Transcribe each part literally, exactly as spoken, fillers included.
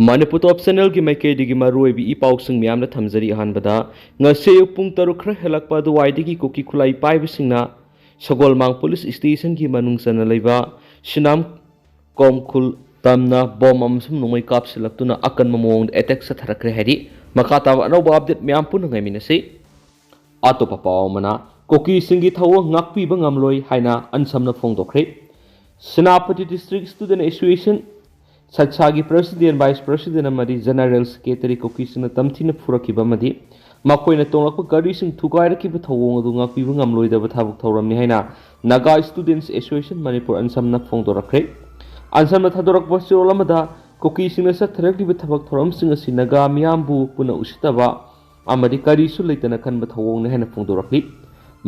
ꯃꯅꯤꯄꯨꯔ ꯇꯣꯞ ꯆꯦꯅꯦꯜꯒꯤ ꯃꯥꯏꯀꯩꯗꯒꯤ ꯃꯔꯨꯑꯣꯏꯕ ꯏ ꯄꯥꯎꯁꯤꯡ ꯃꯌꯥꯝꯗ ꯊꯝꯖꯔꯤ꯫ ꯑꯍꯥꯟꯕꯗ, ꯉꯁꯤ ꯑꯌꯨꯛ ꯄꯨꯡ ꯇꯔꯨꯛ ꯈꯔ ꯍꯦꯜꯂꯛꯄ ꯑꯗꯨꯋꯥꯏꯗꯒꯤ ꯀꯨꯀꯤ ꯈꯨꯠꯂꯥꯏ ꯄꯥꯏꯕꯁꯤꯡꯅ ꯁꯒꯣꯜꯃꯥꯡ ꯄꯨꯂꯤꯁ ꯁ꯭ꯇꯦꯁꯟꯒꯤ ꯃꯅꯨꯡ ꯆꯟꯅ ꯂꯩꯕ ꯁꯤꯅꯥꯝ ꯀꯣꯝꯈꯨꯜ ꯇꯝꯅ ꯕꯣꯝ ꯑꯃꯁꯨꯡ ꯅꯣꯡꯃꯩ ꯀꯥꯞꯁꯤꯜꯂꯛꯇꯨꯅ ꯑꯀꯟꯕ ꯃꯑꯣꯡꯗ ꯑꯦꯇꯦꯛ ꯆꯠꯊꯔꯛꯈ꯭ꯔꯦ ꯍꯥꯏꯔꯤ꯫ ꯃꯈꯥ ꯇꯥꯕ ꯑꯅꯧꯕ ꯑꯞꯗꯦꯠ ꯃꯌꯥꯝ ꯄꯨꯟꯅ ꯉꯥꯏꯃꯤꯟꯅꯁꯤ꯫ ꯑꯇꯣꯞꯄ ꯄꯥꯎ ꯑꯃꯅ, ꯀꯨꯀꯤꯁꯤꯡꯒꯤ ꯊꯧꯑꯣꯡ ꯉꯥꯛꯄꯤꯕ ꯉꯝꯂꯣꯏ ꯍꯥꯏꯅ ꯑꯟꯁꯝꯅ ꯐꯣꯡꯗꯣꯛꯈ꯭ꯔꯦ꯫ ꯁꯦꯅꯥꯄꯇꯤ ꯗꯤꯁꯇ꯭ꯔꯤꯛ ꯁ꯭ꯇꯨꯗꯦꯟ ꯑꯦꯁꯣꯁꯤꯌꯦꯁꯟ, ꯁꯠꯁꯥꯒꯤ ꯄ꯭ꯔꯁꯤꯗꯦꯟ, ꯚꯥꯏꯁ ꯄ꯭ꯔꯁꯤꯗꯦꯟ ꯑꯃꯗꯤ ꯖꯦꯅꯔꯦꯜ ꯁꯦꯀ꯭ꯔꯦꯇꯔꯤ ꯀꯨꯀꯤꯁꯤꯡꯅ ꯇꯝꯊꯤꯅ ꯐꯨꯔꯛꯈꯤꯕ ꯑꯃꯗꯤ ꯃꯈꯣꯏꯅ ꯇꯣꯡꯂꯛꯄ ꯒꯥꯔꯤꯁꯤꯡ ꯊꯨꯒꯥꯏꯔꯛꯈꯤꯕ ꯊꯧꯑꯣꯡ ꯑꯗꯨ ꯉꯥꯛꯄꯤꯕ ꯉꯝꯂꯣꯏꯗꯕ ꯊꯕꯛ ꯊꯧꯔꯝꯅꯤ ꯍꯥꯏꯅ ꯅꯥꯒꯥ ꯁ꯭ꯇꯨꯗꯦꯟꯠꯁ ꯑꯦꯁꯣꯁꯤꯌꯦꯁꯟ ꯃꯅꯤꯄꯨꯔ, ꯑꯟꯁꯝꯅ ꯐꯣꯡꯗꯣꯔꯛꯈ꯭ꯔꯦ꯫ ꯑꯟꯁꯝꯅ ꯊꯥꯗꯣꯔꯛꯄ ꯆꯦꯔꯣꯜ ꯑꯃꯗ, ꯀꯨꯀꯤꯁꯤꯡꯅ ꯆꯠꯊꯔꯛꯂꯤꯕ ꯊꯕꯛ ꯊꯧꯔꯝꯁꯤꯡ ꯑꯁꯤ ꯅꯥꯒꯥ ꯃꯤꯌꯥꯝꯕꯨ ꯄꯨꯟꯅ ꯎꯁꯤꯠꯇꯕ ꯑꯃꯗꯤ ꯀꯔꯤꯁꯨ ꯂꯩꯇꯅ ꯈꯟꯕ ꯊꯧꯑꯣꯡꯅꯤ ꯍꯥꯏꯅ ꯐꯣꯡꯗꯣꯔꯛꯂꯤ꯫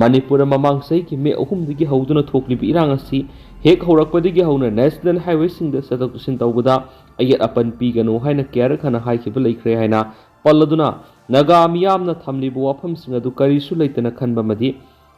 ꯃꯅꯤꯄꯨꯔꯗ ꯃꯃꯥꯡ ꯆꯍꯤꯒꯤ ꯃꯦ ꯑꯍꯨꯝꯗꯒꯤ ꯍꯧꯗꯨꯅ ꯊꯣꯛꯂꯤꯕ ꯏꯔꯥꯡ ꯑꯁꯤ ꯍꯦꯛ ꯍꯧꯔꯛꯄꯗꯒꯤ ꯍꯧꯅ ꯅꯦꯁꯅꯦꯜ ꯍꯥꯏꯋꯦꯁꯤꯡꯗ ꯆꯠꯊꯣꯛ ꯆꯠꯁꯤꯟ ꯇꯧꯕꯗ ꯑꯌꯦꯠ ꯑꯄꯟ ꯄꯤꯒꯅꯨ ꯍꯥꯏꯅ ꯀꯌꯥꯔꯛ ꯍꯟꯅ ꯍꯥꯏꯈꯤꯕ ꯂꯩꯈ꯭ꯔꯦ ꯍꯥꯏꯅ ꯄꯜꯂꯗꯨꯅ, ꯅꯥꯒꯥ ꯃꯤꯌꯥꯝꯅ ꯊꯝꯂꯤꯕ ꯋꯥꯐꯝꯁꯤꯡ ꯑꯗꯨ ꯀꯔꯤꯁꯨ ꯂꯩꯇꯅ ꯈꯟꯕ ꯑꯃꯗꯤ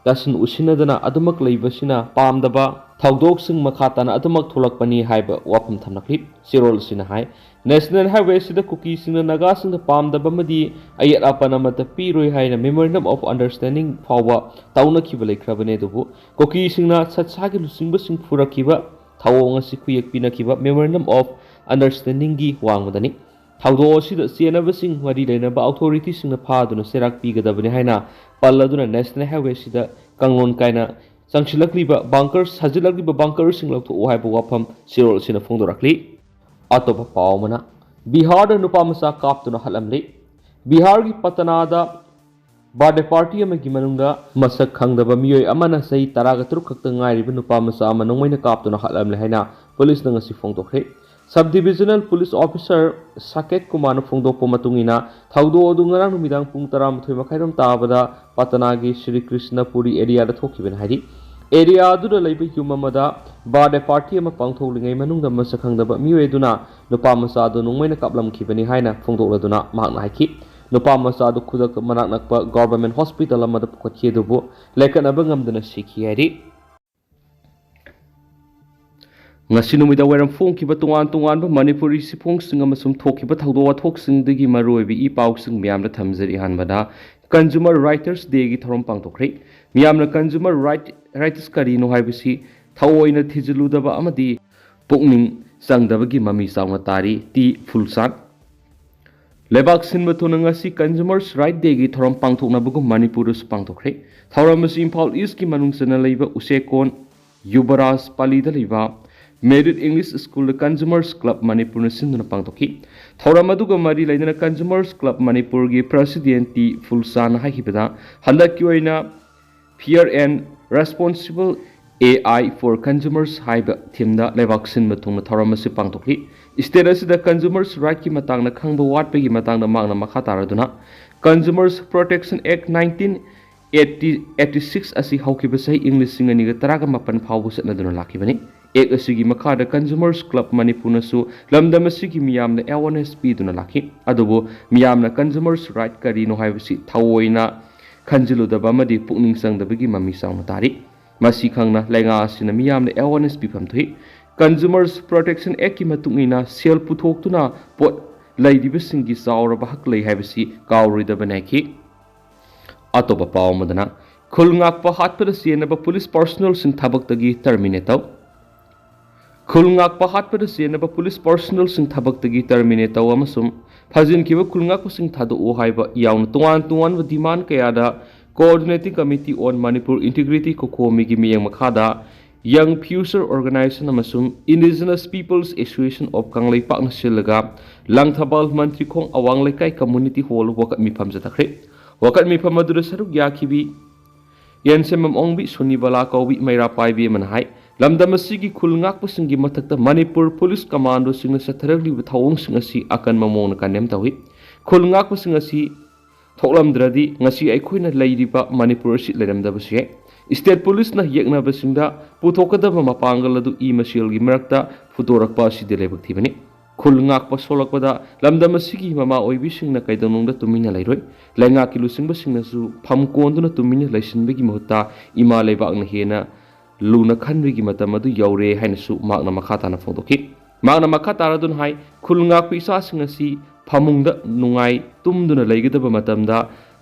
ꯇꯥꯁꯤꯟ ꯎꯁꯤꯟꯅꯗꯅ ꯑꯗꯨꯃꯛ ꯂꯩꯕꯁꯤꯅ ꯄꯥꯝꯗꯕ ꯊꯧꯗꯣꯛꯁꯤꯡ ꯃꯈꯥ ꯇꯥꯅ ꯑꯗꯨꯃꯛ ꯊꯣꯛꯂꯛꯄꯅꯤ ꯍꯥꯏꯕ ꯋꯥꯐꯝ ꯊꯝꯂꯛꯂꯤ꯫ ꯆꯦꯔꯣꯜ ꯑꯁꯤꯅ ꯍꯥꯏ, ꯅꯦꯁꯅꯦꯜ ꯍꯥꯏꯋꯦ ꯑꯁꯤꯗ ꯀꯨꯀꯤꯁꯤꯡꯅ ꯅꯥꯒꯥꯁꯤꯡꯗ ꯄꯥꯝꯗꯕ ꯑꯃꯗꯤ ꯑꯌꯦꯠ ꯑꯄꯟ ꯑꯃꯠꯇ ꯄꯤꯔꯣꯏ ꯍꯥꯏꯅ Memorandum of Understanding ꯐꯥꯎꯕ ꯇꯧꯅꯈꯤꯕ ꯂꯩꯈ꯭ꯔꯕꯅꯤ꯫ ꯑꯗꯨꯕꯨ ꯀꯨꯀꯤꯁꯤꯡꯅ ꯁꯠꯁꯥꯒꯤ ꯂꯨꯆꯤꯡꯕꯁꯤꯡ ꯐꯨꯔꯛꯈꯤꯕ ꯊꯧꯑꯣꯡ ꯑꯁꯤ ꯈꯨꯌꯦꯛ ꯄꯤꯅꯈꯤꯕ Memorandum of Understandingꯒꯤ ꯋꯥꯡꯃꯗꯅꯤ꯫ ꯊꯧꯗꯣꯛ ꯑꯁꯤꯗ ꯆꯦꯟꯅꯕꯁꯤꯡ ꯃꯔꯤ ꯂꯩꯅꯕ ꯑꯧꯊꯣꯔꯤꯇꯤꯁꯤꯡꯅ ꯐꯥꯗꯨꯅ ꯆꯩꯔꯥꯛ ꯄꯤꯒꯗꯕꯅꯤ ꯍꯥꯏꯅ ꯄꯜꯂꯗꯨꯅ, ꯅꯦꯁꯅꯦꯜ ꯍꯥꯏꯋꯦꯁꯤꯗ ꯀꯥꯡꯂꯣꯟ ꯀꯥꯏꯅ ꯆꯪꯁꯤꯜꯂꯛꯂꯤꯕ ꯕꯪꯀꯔ ꯁꯥꯖꯤꯜꯂꯛꯂꯤꯕ ꯕꯪꯀꯔꯁꯤꯡ ꯂꯧꯊꯣꯛꯎ ꯍꯥꯏꯕ ꯋꯥꯐꯝ ꯆꯦꯔꯣꯜ ꯑꯁꯤꯅ ꯐꯣꯡꯗꯣꯔꯛꯂꯤ꯫ ꯑꯇꯣꯞꯄ ꯄꯥꯎ ꯑꯃꯅ, ꯕꯤꯍꯥꯔꯗ ꯅꯨꯄꯥ ꯃꯆꯥ ꯀꯥꯞꯇꯨꯅ ꯍꯥꯠꯂꯝꯂꯦ꯫ ꯕꯤꯍꯥꯔꯒꯤ ꯄꯇꯅꯥꯗ ꯕꯥꯔꯗꯦ ꯄꯥꯔꯇꯤ ꯑꯃꯒꯤ ꯃꯅꯨꯡꯗ ꯃꯁꯛ ꯈꯪꯗꯕ ꯃꯤꯑꯣꯏ ꯑꯃꯅ ꯆꯍꯤ ꯇꯔꯥꯒ ꯇꯔꯨꯛ ꯈꯛꯇ ꯉꯥꯏꯔꯤꯕ ꯅꯨꯄꯥ ꯃꯆꯥ ꯑꯃ ꯅꯣꯡꯃꯩꯅ ꯀꯥꯞꯇꯨꯅ ꯍꯥꯠꯂꯝꯂꯦ ꯍꯥꯏꯅ ꯄꯨꯂꯤꯁꯅ ꯉꯁꯤ ꯐꯣꯡꯗꯣꯛꯈ꯭ꯔꯦ꯫ ꯁꯕ ꯗꯤꯕꯤꯖꯅꯦꯜ ꯄꯨꯂꯤꯁ ꯑꯣꯐꯤꯁꯥꯔ ꯁꯥꯀꯦꯠ ꯀꯨꯃꯥꯔꯅ ꯐꯣꯡꯗꯣꯛꯄ ꯃꯇꯨꯡ ꯏꯟꯅ, ꯊꯧꯗꯣꯛ ꯑꯗꯨ ꯉꯔꯥꯡ ꯅꯨꯃꯤꯗꯥꯡ ꯄꯨꯡ ꯇꯔꯥꯃꯥꯊꯣꯏ ꯃꯈꯥꯏꯔꯣꯝ ꯇꯥꯕꯗ ꯄꯇꯅꯥꯒꯤ ꯁ꯭ꯔꯤ ꯀ꯭ꯔꯤꯁꯅꯄꯨꯔꯤ ꯑꯦꯔꯤꯌꯥꯗ ꯊꯣꯛꯈꯤꯕꯅꯤ ꯍꯥꯏꯔꯤ꯫ ꯑꯦꯔꯤꯌꯥ ꯑꯗꯨꯗ ꯂꯩꯕ ꯌꯨꯝ ꯑꯃꯗ ꯕꯥꯔꯗꯦ ꯄꯥꯔꯇꯤ ꯑꯃ ꯄꯥꯡꯊꯣꯛꯂꯤꯉꯩ ꯃꯅꯨꯡꯗ ꯃꯁꯛ ꯈꯪꯗꯕ ꯃꯤꯑꯣꯏ ꯑꯗꯨꯅ ꯅꯨꯄꯥ ꯃꯆꯥ ꯑꯗꯨ ꯅꯣꯡꯃꯩꯅ ꯀꯥꯞꯂꯝꯈꯤꯕꯅꯤ ꯍꯥꯏꯅ ꯐꯣꯡꯗꯣꯛꯂꯗꯨꯅ ꯃꯍꯥꯛꯅ ꯍꯥꯏꯈꯤ꯫ ꯅꯨꯄꯥ ꯃꯆꯥ ꯑꯗꯨ ꯈꯨꯗꯛꯇ ꯃꯅꯥꯛ ꯅꯛꯄ ꯒꯣꯚꯔꯟꯃꯦꯟꯠ ꯍꯣꯁꯄꯤꯇꯥꯜ ꯑꯃꯗ ꯄꯨꯈꯠꯈꯤ, ꯑꯗꯨꯕꯨ ꯂꯥꯏꯀꯠꯅꯕ ꯉꯝꯗꯅ ꯁꯤꯈꯤ ꯍꯥꯏꯔꯤ꯫ ꯉꯁꯤ ꯅꯨꯃꯤꯗꯥꯡ ꯋꯥꯏꯔꯝ ꯐꯣꯡꯈꯤꯕ ꯇꯣꯉꯥꯟ ꯇꯣꯉꯥꯟꯕ ꯃꯅꯤꯄꯨꯔꯤ ꯁꯤꯐꯣꯡꯁꯤꯡ ꯑꯃꯁꯨꯡ ꯊꯣꯛꯈꯤꯕ ꯊꯧꯗꯣꯛ ꯋꯥꯊꯣꯛꯁꯤꯡꯗꯒꯤ ꯃꯔꯨꯑꯣꯏꯕ ꯏ ꯄꯥꯎꯁꯤꯡ ꯃꯌꯥꯝꯗ ꯊꯝꯖꯔꯤ꯫ ꯑꯍꯥꯟꯕꯗ Consumer Writers Dayꯒꯤ ꯊꯧꯔꯝ ꯄꯥꯡꯊꯣꯛꯈ꯭ꯔꯦ꯫ ꯃꯤꯌꯥꯝꯅ consumer right, rights ꯀꯔꯤꯅꯣ ꯍꯥꯏꯕꯁꯤ ꯊꯑꯣꯏꯅ ꯊꯤꯖꯤꯜꯂꯨꯗꯕ ꯑꯃꯗꯤ ꯄꯨꯛꯅꯤꯡ ꯆꯪꯗꯕꯒꯤ ꯃꯃꯤ ꯆꯥꯎꯅ ꯇꯥꯔꯤ꯫ ꯇꯤ ꯐꯨꯜꯁꯥꯟ꯫ ꯂꯩꯕꯥꯛ ꯁꯤꯟꯕ ꯊꯨꯡꯅ ꯉꯁꯤ Consumers Right Dayꯒꯤ ꯊꯧꯔꯝ ꯄꯥꯡꯊꯣꯛꯅꯕꯒꯨꯝ ꯃꯅꯤꯄꯨꯔꯗꯁꯨ ꯄꯥꯡꯊꯣꯛꯈ꯭ꯔꯦ꯫ ꯊꯧꯔꯝ ꯑꯁꯤ ꯏꯝꯐꯥꯜ ꯏꯁꯀꯤ ꯃꯅꯨꯡ ꯆꯟꯅ ꯂꯩꯕ ꯎꯆꯦꯛꯀꯣꯟ ꯌꯨꯕꯔꯥꯖ ꯄꯥꯂꯤꯗ ꯂꯩꯕ Merit English Schoolꯗ Consumers Club ꯃꯅꯤꯄꯨꯔꯅ ꯁꯤꯟꯗꯨꯅ ꯄꯥꯡꯊꯣꯛꯈꯤ꯫ ꯊꯧꯔꯝ ꯑꯗꯨꯒ ꯃꯔꯤ ꯂꯩꯅꯅ Consumers Club ꯃꯅꯤꯄꯨꯔꯒꯤ president ꯇꯤ ꯐꯨꯜꯁꯥꯟꯅ ꯍꯥꯏꯈꯤꯕꯗ, ꯍꯟꯗꯛꯀꯤ ꯑꯣꯏꯅ Fair and Responsible A I for Consumers ꯍꯥꯏꯕ themeꯗ ꯂꯩꯕꯥꯛ ꯁꯤꯟꯕ ꯊꯨꯡꯅ ꯊꯧꯔꯝ ꯑꯁꯤ ꯄꯥꯡꯊꯣꯛꯈꯤ꯫ State ꯑꯁꯤꯗ consumers rightꯀꯤ ꯃꯇꯥꯡꯗ ꯈꯪꯕ ꯋꯥꯠꯄꯒꯤ ꯃꯇꯥꯡꯗ ꯃꯍꯥꯛꯅ ꯃꯈꯥ ꯇꯥꯔꯗꯨꯅ, Consumers Protection Act nineteen eighty, eighty six ꯑꯁꯤ ꯍꯧꯈꯤꯕ ꯆꯍꯤ ꯏꯪ ꯂꯤꯁꯤꯡ ꯑꯅꯤꯒ ꯇꯔꯥꯒ ꯃꯥꯄꯟ ꯐꯥꯎꯕ ꯆꯠꯅꯗꯨꯅ ꯂꯥꯛꯈꯤꯕꯅꯤ꯫ Act ꯑꯁꯤꯒꯤ ꯃꯈꯥꯗ Consumers Club ꯃꯅꯤꯄꯨꯔꯅꯁꯨ ꯂꯝꯗꯝ ꯑꯁꯤꯒꯤ ꯃꯤꯌꯥꯝꯗ awareness ꯄꯤꯗꯨꯅ ꯂꯥꯛꯈꯤ꯫ ꯑꯗꯨꯕꯨ ꯃꯤꯌꯥꯝꯅ consumers right ꯀꯔꯤꯅꯣ ꯍꯥꯏꯕꯁꯤ ꯊꯑꯣꯏꯅ ꯈꯟꯖꯤꯜꯂꯨꯗꯕ ꯑꯃꯗꯤ ꯄꯨꯛꯅꯤꯡ ꯆꯪꯗꯕꯒꯤ ꯃꯃꯤ ꯆꯥꯎꯅ ꯇꯥꯔꯤ꯫ ꯃꯁꯤ ꯈꯪꯅ ꯂꯩꯉꯥꯛ ꯑꯁꯤꯅ ꯃꯤꯌꯥꯝꯗ awareness ꯄꯤꯐꯝ ꯊꯣꯛꯏ꯫ Consumers Protection Actꯀꯤ ꯃꯇꯨꯡ ꯏꯟꯅ ꯁꯦꯜ ꯄꯨꯊꯣꯛꯇꯨꯅ ꯄꯣꯠ ꯂꯩꯔꯤꯕꯁꯤꯡꯒꯤ ꯆꯥꯎꯔꯕ ꯍꯛ ꯂꯩ ꯍꯥꯏꯕꯁꯤ ꯀꯥꯎꯔꯣꯏꯗꯕꯅꯤ ꯍꯥꯏꯈꯤ꯫ ꯑꯇꯣꯞꯄ ꯄꯥꯎ ꯑꯃꯗꯅ, ꯈꯨꯜ ꯉꯥꯛꯄ ꯍꯥꯠꯄꯗ ꯆꯦꯟꯅꯕ police personnelꯁꯤꯡ ꯊꯕꯛꯇꯒꯤ terminate ꯇꯧ꯫ ꯈꯨꯜ ꯉꯥꯛꯄ ꯍꯥꯠꯄꯗ ꯆꯦꯟꯅꯕ police personnelꯁꯤꯡ ꯊꯕꯛꯇꯒꯤ terminate ꯇꯧ ꯑꯃꯁꯨꯡ ꯐꯥꯖꯤꯟꯈꯤꯕ ꯈꯨꯜ ꯉꯥꯛꯄꯁꯤꯡ ꯊꯥꯗꯣꯛꯎ ꯍꯥꯏꯕ ꯌꯥꯎꯅ ꯇꯣꯉꯥꯟ ꯇꯣꯉꯥꯟꯕ demand ꯀꯌꯥꯗ Coordinating Committee on Manipur Integrity, COCOMIꯒꯤ ꯃꯤꯠꯌꯦꯡ ꯃꯈꯥꯗ Young Future Organization ꯑꯃꯁꯨꯡ Indigenous Peoples Association of ꯀꯪꯂꯩꯄꯥꯛꯅ ꯁꯤꯜꯂꯒ ꯂꯥꯡꯊꯕꯥꯜ ꯃꯟꯇ꯭ꯔꯤꯈꯣꯡ ꯑꯋꯥꯡ ꯂꯩꯀꯥꯏ community hall ꯋꯥꯀꯠ ꯃꯤꯐꯝ ꯆꯠꯊꯈ꯭ꯔꯦ꯫ ꯋꯥꯀꯠ ꯃꯤꯐꯝ ꯑꯗꯨꯗ ꯁꯔꯨꯛ ꯌꯥꯈꯤꯕꯤ ꯌꯦꯟꯁꯦꯝꯕꯝ ꯑꯣꯡꯕꯤ ꯁꯣꯅꯤꯕꯂꯥ ꯀꯧꯕꯤ ꯃꯩꯔꯥ ꯄꯥꯏꯕꯤ ꯑꯃꯅ ꯍꯥꯏ, ꯂꯝꯗꯝ ꯑꯁꯤꯒꯤ ꯈꯨꯜ ꯉꯥꯛꯄꯁꯤꯡꯒꯤ ꯃꯊꯛꯇ ꯃꯅꯤꯄꯨꯔ police commandoꯁꯤꯡꯅ ꯆꯠꯊꯔꯛꯂꯤꯕ ꯊꯧꯑꯣꯡꯁꯤꯡ ꯑꯁꯤ ꯑꯀꯟꯕ ꯃꯑꯣꯡꯗ condemn ꯇꯧꯏ꯫ ꯈꯨꯜ ꯉꯥꯛꯄꯁꯤꯡ ꯑꯁꯤ ꯊꯣꯛꯂꯝꯗ꯭ꯔꯗꯤ ꯉꯁꯤ ꯑꯩꯈꯣꯏꯅ ꯂꯩꯔꯤꯕ ꯃꯅꯤꯄꯨꯔ ꯑꯁꯤ ꯂꯩꯔꯝꯗꯕꯁꯨ ꯌꯥꯏ꯫ State policeꯅ ꯌꯦꯛꯅꯕꯁꯤꯡꯗ ꯄꯨꯊꯣꯛꯀꯗꯕ ꯃꯄꯥꯡꯒꯜ ꯑꯗꯨ ꯏ ꯃꯁꯦꯜꯒꯤ ꯃꯔꯛꯇ ꯐꯨꯗꯣꯔꯛꯄ ꯑꯁꯤꯗꯤ ꯂꯥꯏꯕꯛ ꯊꯤꯕꯅꯤ꯫ ꯈꯨꯜ ꯉꯥꯛꯄ ꯁꯣꯛꯂꯛꯄꯗ ꯂꯝꯗꯝ ꯑꯁꯤꯒꯤ ꯃꯃꯥ ꯑꯣꯏꯕꯤꯁꯤꯡꯅ ꯀꯩꯗꯧꯅꯨꯡꯗ ꯇꯨꯃꯤꯟꯅ ꯂꯩꯔꯣꯏ꯫ ꯂꯩꯉꯥꯛꯀꯤ ꯂꯨꯆꯤꯡꯕꯁꯤꯡꯅꯁꯨ ꯐꯝ ꯀꯣꯟꯗꯨꯅ ꯇꯨꯃꯤꯟꯅ ꯂꯩꯁꯤꯟꯕꯒꯤ ꯃꯍꯨꯠꯇ ꯏꯃꯥ ꯂꯩꯕꯥꯛꯅ ꯍꯦꯟꯅ ꯂꯨꯅ ꯈꯟꯕꯒꯤ ꯃꯇꯝ ꯑꯗꯨ ꯌꯧꯔꯦ ꯍꯥꯏꯅꯁꯨ ꯃꯍꯥꯛꯅ ꯃꯈꯥ ꯇꯥꯅ ꯐꯣꯡꯗꯣꯛꯈꯤ꯫ ꯃꯍꯥꯛꯅ ꯃꯈꯥ ꯇꯥꯔꯗꯨꯅ ꯍꯥꯏ, ꯈꯨꯜ ꯉꯥꯛꯄ ꯏꯆꯥꯁꯤꯡ ꯑꯁꯤ ꯐꯃꯨꯡꯗ ꯅꯨꯡꯉꯥꯏ ꯇꯨꯝꯗꯨꯅ ꯂꯩꯒꯗꯕ ꯃꯇꯝꯗ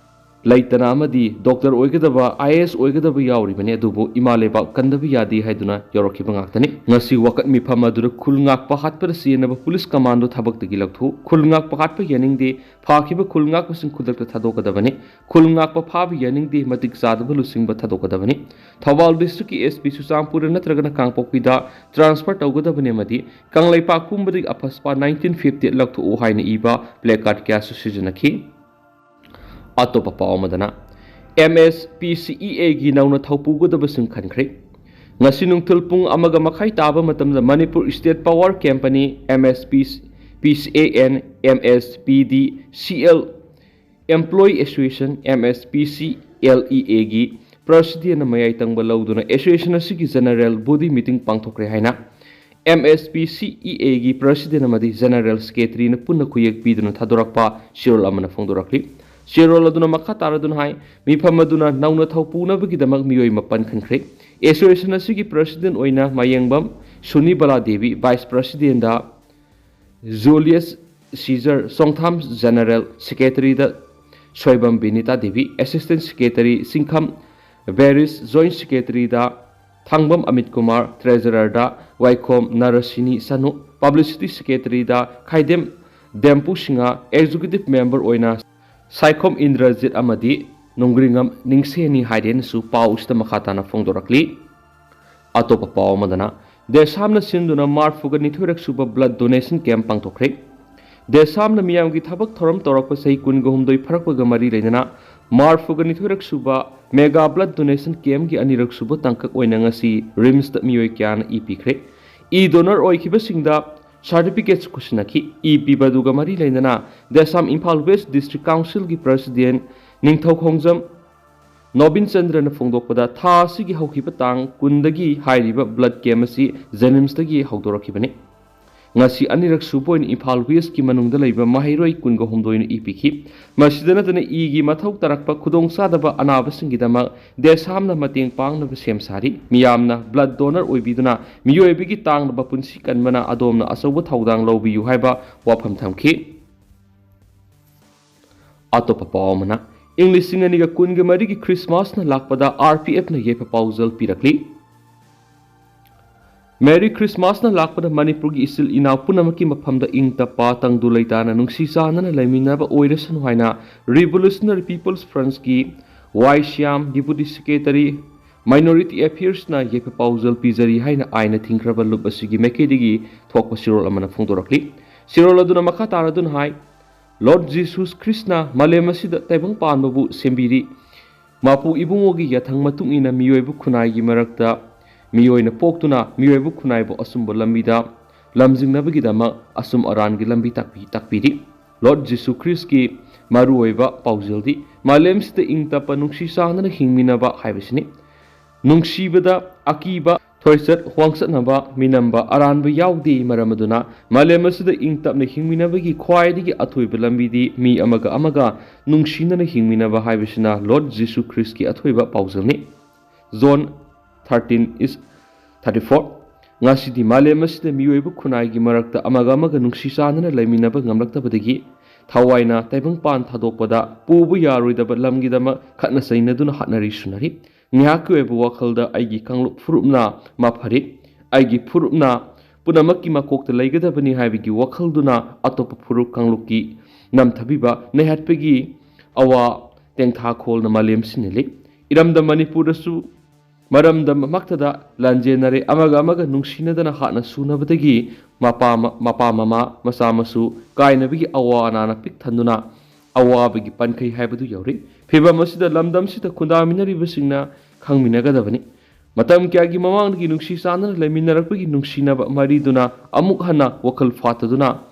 ꯂꯩꯇꯅ ꯑꯃꯗꯤ ꯗꯣꯛꯇꯔ ꯑꯣꯏꯒꯗꯕ, ꯑꯥꯏ ꯑꯦ ꯑꯦꯁ ꯑꯣꯏꯒꯗꯕ ꯌꯥꯎꯔꯤꯕꯅꯤ, ꯑꯗꯨꯕꯨ ꯏꯃꯥ ꯂꯩꯕꯥꯛ ꯀꯟꯗꯕ ꯌꯥꯗꯦ ꯍꯥꯏꯗꯨꯅ ꯌꯧꯔꯛꯈꯤꯕ ꯉꯥꯛꯇꯅꯤ꯫ ꯉꯁꯤ ꯋꯥꯀꯠ ꯃꯤꯐꯝ ꯑꯗꯨꯗ ꯈꯨꯜ ꯉꯥꯛꯄ ꯍꯥꯠꯄꯗ ꯆꯦꯟꯅꯕ ꯄꯨꯂꯤꯁ ꯀꯃꯥꯟꯗꯣ ꯊꯕꯛꯇꯒꯤ ꯂꯧꯊꯣꯛ, ꯈꯨꯜ ꯉꯥꯛꯄ ꯍꯥꯠꯄ ꯌꯥꯅꯤꯡꯗꯦ, ꯐꯥꯈꯤꯕ ꯈꯨꯜ ꯉꯥꯛꯄꯁꯤꯡ ꯈꯨꯗꯛꯇ ꯊꯥꯗꯣꯛꯀꯗꯕꯅꯤ꯫ ꯈꯨꯜ ꯉꯥꯛꯄ ꯐꯥꯕ ꯌꯥꯅꯤꯡꯗꯦ, ꯃꯇꯤꯛ ꯆꯥꯗꯕ ꯂꯨꯆꯤꯡꯕ ꯊꯥꯗꯣꯛꯀꯗꯕꯅꯤ꯫ ꯊꯧꯕꯥꯜ ꯗꯤꯁꯇ꯭ꯔꯤꯛꯀꯤ ꯑꯦꯁ ꯄꯤ ꯆꯨꯔꯆꯥꯟꯄꯨꯔꯗ ꯅꯠꯇ꯭ꯔꯒꯅ ꯀꯥꯡꯄꯣꯛꯄꯤꯗ ꯇ꯭ꯔꯥꯟꯁꯐꯔ ꯇꯧꯒꯗꯕꯅꯤ ꯑꯃꯗꯤ ꯀꯪꯂꯩꯄꯥꯛ ꯄꯨꯝꯕꯗꯒꯤ ꯑꯐꯁꯄꯥ ꯅꯥꯏꯟꯇꯤꯟ ꯐꯤꯐꯇꯤ ꯂꯧꯊꯣꯛꯎ ꯍꯥꯏꯅ ꯏꯕ ꯄ꯭ꯂꯦ ꯀꯥꯔꯗ ꯀꯌꯥꯁꯨ ꯁꯤꯖꯤꯟꯅꯈꯤ꯫ ꯑꯇꯣꯞꯄ ꯄꯥꯎ ꯑꯃꯗꯅ, ꯑꯦꯝ ꯑꯦꯁ ꯄꯤ ꯁꯤ ꯏ ꯑꯦꯒꯤ ꯅꯧꯅ ꯊꯧ ꯄꯨꯒꯗꯕꯁꯤꯡ ꯈꯟꯈ꯭ꯔꯦ꯫ ꯉꯁꯤ ꯅꯨꯡꯊꯤꯜ ꯄꯨꯡ ꯑꯃꯒ ꯃꯈꯥꯏ ꯇꯥꯕ ꯃꯇꯝꯗ Manipur state power company, M S P C A N, M S P D C L, employee association, M S P C L E ꯑꯦꯒꯤ ꯄ꯭ꯔꯁꯤꯗꯦꯟꯅ ꯃꯌꯥꯏ ꯇꯪꯕ ꯂꯧꯗꯨꯅ ꯑꯦꯁꯣꯁꯤꯌꯦꯁꯟ ꯑꯁꯤꯒꯤ ꯖꯦꯅꯔꯦꯜ ꯕꯣꯗꯤ ꯃꯤꯇꯤꯡ ꯄꯥꯡꯊꯣꯛꯈ꯭ꯔꯦ ꯍꯥꯏꯅ ꯑꯦꯝ ꯑꯦꯁ ꯄꯤ ꯁꯤ ꯏ ꯑꯦꯒꯤ president ꯑꯃꯗꯤ general ꯁꯦꯀ꯭ꯔꯦꯇꯔꯤꯅ ꯄꯨꯟꯅ ꯈꯨꯌꯦꯛ ꯄꯤꯗꯨꯅ ꯊꯥꯗꯣꯔꯛꯄ ꯆꯦꯔꯣꯜ ꯑꯃꯅ ꯐꯣꯡꯗꯣꯔꯛꯂꯤ꯫ ꯆꯦꯔꯣꯜ ꯑꯗꯨꯅ ꯃꯈꯥ ꯇꯥꯔꯗꯨꯅ ꯍꯥꯏ, ꯃꯤꯐꯝ ꯑꯗꯨꯅ ꯅꯧꯅ ꯊꯧ ꯄꯨꯅꯕꯒꯤꯗꯃꯛ ꯃꯤꯑꯣꯏ ꯃꯥꯄꯟ ꯈꯟꯈ꯭ꯔꯦ꯫ ꯑꯦꯁꯣꯁꯤꯌꯦꯁꯟ ꯑꯁꯤꯒꯤ ꯄ꯭ꯔꯁꯤꯗꯦꯟ ꯑꯣꯏꯅ ꯃꯌꯦꯡꯕꯝ ꯁꯨꯅꯤꯕꯂꯥ ꯗꯦꯕꯤ, ꯚꯥꯏꯁ ꯄ꯭ꯔꯁꯤꯗꯦꯟꯗ ꯖꯨꯂꯤꯌꯁ ꯁꯤꯖꯔ, ꯆꯣꯡꯊꯥꯝ ꯖꯦꯅꯔꯦꯜ ꯁꯦꯀ꯭ꯔꯦꯇꯔꯤꯗ ꯁꯣꯏꯕꯝ ꯕꯤꯅꯤꯇꯥ ꯗꯦꯕꯤ, ꯑꯦꯁꯤꯁꯇꯦꯟ ꯁꯦꯀ꯭ꯔꯦꯇꯔꯤ ꯆꯤꯡꯈꯝ ꯕꯦꯔꯤꯁ, ꯖꯣꯏꯟ ꯁꯦꯀ꯭ꯔꯦꯇꯔꯤꯗ ꯊꯥꯡꯕꯝ ꯑꯃꯤꯠ ꯀꯨꯃꯥꯔ, ꯇ꯭ꯔꯦꯖꯔꯔꯗ ꯋꯥꯏꯈꯣꯝ ꯅꯔꯁꯤꯅꯤ ꯁꯅꯨ, ꯄꯕ꯭ꯂꯤꯁꯤꯇꯤ ꯁꯦꯀ꯭ꯔꯦꯇꯔꯤꯗ ꯈꯥꯏꯗꯦꯝ ꯗꯦꯝꯄꯨ ꯁꯤꯡꯍ, ꯑꯦꯛꯖꯤꯀ꯭ꯌꯨꯇꯤꯚ ꯃꯦꯝꯕꯔ ꯑꯣꯏꯅ ꯁꯥꯏꯈꯣꯝ ꯏꯟꯗ꯭ꯔꯖꯤꯠ ꯑꯃꯗꯤ ꯅꯣꯡꯒ꯭ꯔꯤꯉꯝ ꯅꯤꯡꯁꯦꯅꯤ ꯍꯥꯏꯔꯦꯅꯁꯨ ꯄꯥꯎ ꯑꯁꯤꯗ ꯃꯈꯥ ꯇꯥꯅ ꯐꯣꯡꯗꯣꯔꯛꯂꯤ꯫ ꯑꯇꯣꯞꯄ ꯄꯥꯎ ꯑꯃꯗꯅ, ꯗꯦꯁꯥꯝꯅ ꯁꯤꯟꯗꯨꯅ ꯃꯥꯔꯐꯨꯒ ꯅꯤꯊꯣꯏꯔꯛ ꯁꯨꯕ ꯕ꯭ꯂꯗ ꯗꯣꯅꯦꯁꯟ ꯀꯦꯝꯞ ꯄꯥꯡꯊꯣꯛꯈ꯭ꯔꯦ꯫ ꯗꯦꯁꯥꯝꯅ ꯃꯤꯌꯥꯝꯒꯤ ꯊꯕꯛ ꯊꯧꯔꯝ ꯇꯧꯔꯛꯄ ꯆꯍꯤ ꯀꯨꯟꯒ ꯍꯨꯝꯗꯣꯏ ꯐꯥꯔꯛꯄꯒ ꯃꯔꯤ ꯂꯩꯅꯅ ꯃꯥꯔꯐꯨꯒ ꯅꯤꯊꯣꯏꯔꯛ ꯁꯨꯕ ꯃꯦꯒꯥ ꯕ꯭ꯂꯗ ꯗꯣꯅꯦꯁꯟ ꯀꯦꯝꯞꯀꯤ ꯑꯅꯤꯔꯛ ꯁꯨꯕ ꯇꯥꯡꯀꯛ ꯑꯣꯏꯅ ꯉꯁꯤ ꯔꯤꯝꯁꯇ ꯃꯤꯑꯣꯏ ꯀꯌꯥꯅ ꯏ ꯄꯤꯈ꯭ꯔꯦ꯫ E donor ꯑꯣꯏꯈꯤꯕꯁꯤꯡꯗ ꯁꯥꯔꯇꯤꯐꯤꯀꯦꯠꯁꯨ ꯈꯨꯠꯁꯤꯟꯅꯈꯤ꯫ ꯏ ꯄꯤꯕ ꯑꯗꯨꯒ ꯃꯔꯤ ꯂꯩꯅꯅ ꯗꯦꯁꯥꯝ ꯏꯝꯐꯥꯜ ꯋꯦꯁ ꯗꯤꯁꯇ꯭ꯔꯤꯛ ꯀꯥꯎꯟꯁꯤꯜꯒꯤ ꯄ꯭ꯔꯁꯤꯗꯦꯟ ꯅꯤꯡꯊꯧ ꯈꯣꯡꯖꯝ ꯅꯣꯕꯤꯟ ꯆꯟꯗ꯭ꯔꯅ ꯐꯣꯡꯗꯣꯛꯄꯗ, ꯊꯥ ꯑꯁꯤꯒꯤ ꯍꯧꯈꯤꯕ ꯇꯥꯡ ꯀꯨꯟꯗꯒꯤ ꯍꯥꯏꯔꯤꯕ ꯕ꯭ꯂꯗ ꯀꯦꯝꯞ ꯑꯁꯤ ꯖꯦꯅꯤꯝꯁꯇꯒꯤ ꯍꯧꯗꯣꯔꯛꯈꯤꯕꯅꯤ꯫ ꯉꯁꯤ ꯑꯅꯤꯔꯛ ꯁꯨꯕ ꯑꯣꯏꯅ ꯏꯝꯐꯥꯜ ꯋꯦꯁꯀꯤ ꯃꯅꯨꯡꯗ ꯂꯩꯕ ꯃꯍꯩꯔꯣꯏ ꯀꯨꯟꯒ ꯍꯨꯝꯗꯣꯏꯅ ꯏ ꯄꯤꯈꯤ꯫ ꯃꯁꯤꯗ ꯅꯠꯇꯅ ꯏꯒꯤ ꯃꯊꯧ ꯇꯥꯔꯛꯄ ꯈꯨꯗꯣꯡꯆꯥꯗꯕ ꯑꯅꯥꯕꯁꯤꯡꯒꯤꯗꯃꯛ ꯗꯦꯁꯥꯝꯅ ꯃꯇꯦꯡ ꯄꯥꯡꯅꯕ ꯁꯦꯝ ꯁꯥꯔꯤ꯫ ꯃꯤꯌꯥꯝꯅ blood donor ꯑꯣꯏꯕꯤꯗꯨꯅ ꯃꯤꯑꯣꯏꯕꯒꯤ ꯇꯥꯡꯂꯕ ꯄꯨꯟꯁꯤ ꯀꯟꯕꯅ ꯑꯗꯣꯝꯅ ꯑꯆꯧꯕ ꯊꯧꯗꯥꯡ ꯂꯧꯕꯤꯌꯨ ꯍꯥꯏꯕ ꯋꯥꯐꯝ ꯊꯝꯈꯤ꯫ ꯑꯇꯣꯞꯄ ꯄꯥꯎ ꯑꯃꯅ, ꯏꯪ ꯂꯤꯁꯤꯡ ꯑꯅꯤꯒ ꯀꯨꯟꯒ ꯃꯔꯤꯒꯤ ꯈ꯭ꯔꯤꯁꯃꯥꯁꯅ ꯂꯥꯛꯄꯗ ꯑꯥꯔ ꯄꯤ ꯑꯦꯐꯅ ꯌꯥꯏꯐ ꯄꯥꯎꯖꯦꯜ ꯄꯤꯔꯛꯂꯤ꯫ ꯃꯦꯔꯤ ꯈ꯭ꯔꯤꯁꯃꯥꯁꯅ ꯂꯥꯛꯄꯗ ꯃꯅꯤꯄꯨꯔꯒꯤ ꯏꯆꯤꯜ ꯏꯅꯥꯎ ꯄꯨꯝꯅꯃꯛꯀꯤ ꯃꯐꯝꯗ ꯏꯪ ꯇꯞꯄ, ꯇꯪꯗꯨ ꯂꯩꯇꯥꯅ, ꯅꯨꯡꯁꯤ ꯆꯥꯟꯅꯅ ꯂꯩꯃꯤꯟꯅꯕ ꯑꯣꯏꯔꯁꯅꯨ ꯍꯥꯏꯅ Revolutionary People's Frontꯀꯤ ꯋꯥꯏ ꯁ꯭ꯌꯥꯝ, Deputy Secretary, Minority Affairsꯅ ꯌꯥꯏꯐ ꯄꯥꯎꯖꯦꯜ ꯄꯤꯖꯔꯤ ꯍꯥꯏꯅ ꯑꯥꯏꯟꯅ ꯊꯤꯡꯈ꯭ꯔꯕ ꯂꯨꯞ ꯑꯁꯤꯒꯤ ꯃꯥꯏꯀꯩꯗꯒꯤ ꯊꯣꯛꯄ ꯆꯦꯔꯣꯜ ꯑꯃꯅ ꯐꯣꯡꯗꯣꯔꯛꯂꯤ꯫ ꯆꯦꯔꯣꯜ ꯑꯗꯨꯅ ꯃꯈꯥ ꯇꯥꯔꯗꯨꯅ ꯍꯥꯏ, ꯂꯣꯔꯗ ꯖꯤꯁꯨꯁ ꯈ꯭ꯔꯤꯁꯅ ꯃꯥꯂꯦꯝ ꯑꯁꯤꯗ ꯇꯥꯏꯕꯪ ꯄꯥꯟꯕꯕꯨ ꯁꯦꯝꯕꯤꯔꯤ꯫ ꯃꯄꯨ ꯏꯕꯨꯡꯉꯣꯒꯤ ꯌꯥꯊꯪ ꯃꯇꯨꯡ ꯏꯟꯅ ꯃꯤꯑꯣꯏꯕ ꯈꯨꯟꯅꯥꯏꯒꯤ ꯃꯔꯛꯇ ꯃꯤꯑꯣꯏꯅ ꯄꯣꯛꯇꯨꯅ ꯃꯤꯑꯣꯏꯕ ꯈꯨꯟꯅꯥꯏꯕꯨ ꯑꯆꯨꯝꯕ ꯂꯝꯕꯤꯗ ꯂꯝꯖꯤꯡꯅꯕꯒꯤꯗꯃꯛ ꯑꯆꯨꯝ ꯑꯔꯥꯟꯒꯤ ꯂꯝꯕꯤ ꯇꯥꯛꯄꯤ-, ꯇꯥꯛꯄꯤꯔꯤ꯫ ꯂꯣꯔꯗ ꯖꯤꯁꯨ ꯈ꯭ꯔꯤꯁꯀꯤ ꯃꯔꯨꯑꯣꯏꯕ ꯄꯥꯎꯖꯦꯜꯗꯤ ꯃꯥꯂꯦꯝꯁꯤꯗ ꯏꯪ ꯇꯞꯄ, ꯅꯨꯡꯁꯤ ꯆꯥꯟꯅꯅ ꯍꯤꯡꯃꯤꯟꯅꯕ ꯍꯥꯏꯕꯁꯤꯅꯤ꯫ ꯅꯨꯡꯁꯤꯕꯗ ꯑꯀꯤꯕ, ꯊꯣꯏꯆꯠ ꯍꯣꯡꯆꯠꯅꯕ, ꯃꯤꯅꯝꯕ ꯑꯔꯥꯟꯕ ꯌꯥꯎꯗꯦ꯫ ꯃꯔꯝ ꯑꯗꯨꯅ ꯃꯥꯂꯦꯝ ꯑꯁꯤꯗ ꯏꯪ ꯇꯞꯅ ꯍꯤꯡꯃꯤꯟꯅꯕꯒꯤ ꯈ꯭ꯋꯥꯏꯗꯒꯤ ꯑꯊꯣꯏꯕ ꯂꯝꯕꯤꯗꯤ ꯃꯤ ꯑꯃꯒ ꯑꯃꯒ ꯅꯨꯡꯁꯤꯅꯅ ꯍꯤꯡꯃꯤꯟꯅꯕ ꯍꯥꯏꯕꯁꯤꯅ ꯂꯣꯔꯗ ꯖꯤꯁꯨ ꯈ꯭ꯔꯤꯁꯀꯤ ꯑꯊꯣꯏꯕ ꯄꯥꯎꯖꯦꯜꯅꯤ꯫ ꯖꯣꯟ ꯊꯥꯔꯇꯤꯟ ꯏꯁ ꯊꯥꯔꯇꯤ ꯐꯣꯔ꯫ ꯉꯁꯤꯗꯤ ꯃꯥꯂꯦꯝ ꯑꯁꯤꯗ ꯃꯤꯑꯣꯏꯕ ꯈꯨꯟꯅꯥꯏꯒꯤ ꯃꯔꯛꯇ ꯑꯃꯒ ꯑꯃꯒ ꯅꯨꯡꯁꯤ ꯆꯥꯟꯅꯅ ꯂꯩꯃꯤꯟꯅꯕ ꯉꯝꯂꯛꯇꯕꯗꯒꯤ ꯊꯋꯥꯏꯅ ꯇꯥꯏꯕꯪꯄꯥꯟ ꯊꯥꯗꯣꯛꯄꯗ ꯄꯨꯕ ꯌꯥꯔꯣꯏꯗꯕ ꯂꯝꯒꯤꯗꯃꯛ ꯈꯠꯅ ꯆꯩꯅꯗꯨꯅ ꯍꯥꯠꯅꯔꯤ ꯁꯨꯅꯔꯤ꯫ ꯉꯥꯏꯍꯥꯛꯀꯤ ꯑꯣꯏꯕ ꯋꯥꯈꯜꯗ ꯑꯩꯒꯤ ꯀꯥꯡꯂꯨꯞ ꯐꯨꯔꯨꯞꯅ ꯃꯥ ꯐꯔꯤ, ꯑꯩꯒꯤ ꯐꯨꯔꯨꯞꯅ ꯄꯨꯝꯅꯃꯛꯀꯤ ꯃꯀꯣꯛꯇ ꯂꯩꯒꯗꯕꯅꯤ ꯍꯥꯏꯕꯒꯤ ꯋꯥꯈꯜꯗꯨꯅ ꯑꯇꯣꯞꯄ ꯐꯨꯔꯨꯞ ꯀꯥꯡꯂꯨꯞꯀꯤ ꯅꯝꯊꯕꯤꯕ ꯅꯩꯍꯠꯄꯒꯤ ꯑꯋꯥ ꯇꯦꯡꯊꯥꯈꯣꯜꯅ ꯃꯥꯂꯦꯝ ꯁꯤꯟꯅꯤꯜꯂꯤ꯫ ꯏꯔꯝꯗꯝ ꯃꯅꯤꯄꯨꯔꯗꯁꯨ ꯃꯔꯝꯗꯝ ꯑꯃꯛꯇꯗ ꯂꯥꯟꯖꯦꯟꯅꯔꯦ, ꯑꯃꯒ ꯑꯃꯒ ꯅꯨꯡꯁꯤꯅꯗꯅ ꯍꯥꯠꯅ ꯁꯨꯅꯕꯗꯒꯤ ꯃꯄꯥ ꯃ-, ꯃꯄꯥ ꯃꯃꯥ, ꯃꯆꯥ ꯃꯁꯨ ꯀꯥꯏꯅꯕꯒꯤ ꯑꯋꯥ ꯑꯅꯥꯅ ꯄꯤꯛ ꯊꯟꯗꯨꯅ ꯑꯋꯥꯕꯒꯤ ꯄꯟꯈꯩ ꯍꯥꯏꯕꯗꯨ ꯌꯧꯔꯤ꯫ ꯐꯤꯕꯝ ꯑꯁꯤꯗ ꯂꯝꯗꯝꯁꯤꯗ ꯈꯨꯟꯗꯥꯃꯤꯟꯅꯔꯤꯕꯁꯤꯡꯅ ꯈꯪꯃꯤꯟꯅꯒꯗꯕꯅꯤ꯫ ꯃꯇꯝ ꯀꯌꯥꯒꯤ ꯃꯃꯥꯡꯗꯒꯤ ꯅꯨꯡꯁꯤ ꯆꯥꯟꯅꯅ ꯂꯩꯃꯤꯟꯅꯔꯛꯄꯒꯤ ꯅꯨꯡꯁꯤꯅꯕ ꯃꯔꯤꯗꯨꯅ ꯑꯃꯨꯛ ꯍꯟꯅ ꯋꯥꯈꯜ ꯐꯥꯠꯇꯗꯨꯅ